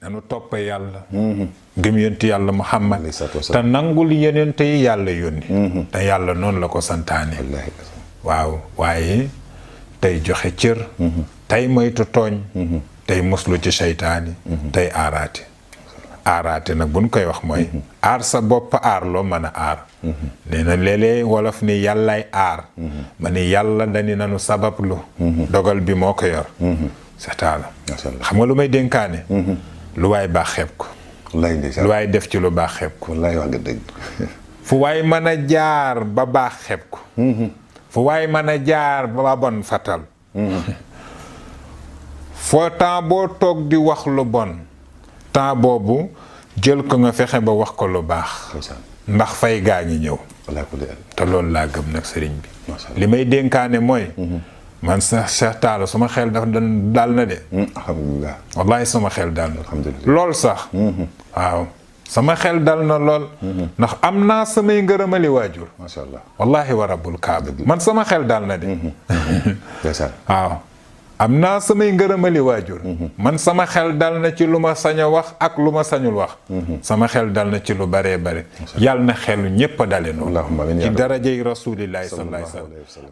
nanu topp yàlla gëm yonent yàlla Muhammad te nangul yonent yi yàlla yónni te yàlla noonu la ko santaane waaw waaye tey joxe cër tey moytu tooñ tey muslu ci seytaani tey aaraate nag buñ koy wax mooy aar sa bopp aar loo mën a aar nee na léeg-léeg wolof ni yàllaay aar ma ni yàlla dani nanu sabablu dogal bi moo ko yor setaala xam nga lu may dénkaane lu waay baax xeeb ko lu waay def ci lu baax xeeb ko wallaay wax nga dëgg fu waay mën a jaar ba baax xeeb ko fu waay mën a jaar ba bon fatal foo temps boo toog di wax lu bon temps boobu jël ko nga fexe ba wax ko lu baax ndax fay gaa ngi ñëw te loolu laa gëm nag sëriñ bi li may dénkaane mooy man sax Cheikh Talla suma xel dafa dal na de alhamdulilah wallahi sama xel dal na alhamdulilah lool sax waaw sama xel dal na lool ndax am naa samay ngërëmali waajur masha Allah wallahi wa rabbul kaaba man sama xel dal na de waaw am naa samay ngërëmali waajur man sama xel dal na ci lu ma sañ a wax ak lu ma sañul wax sama xel dal na ci lu baree bare yàlla na xelu ñépp a dale noonu ci darajay rasulillahi sallallahu alayhi wa sallam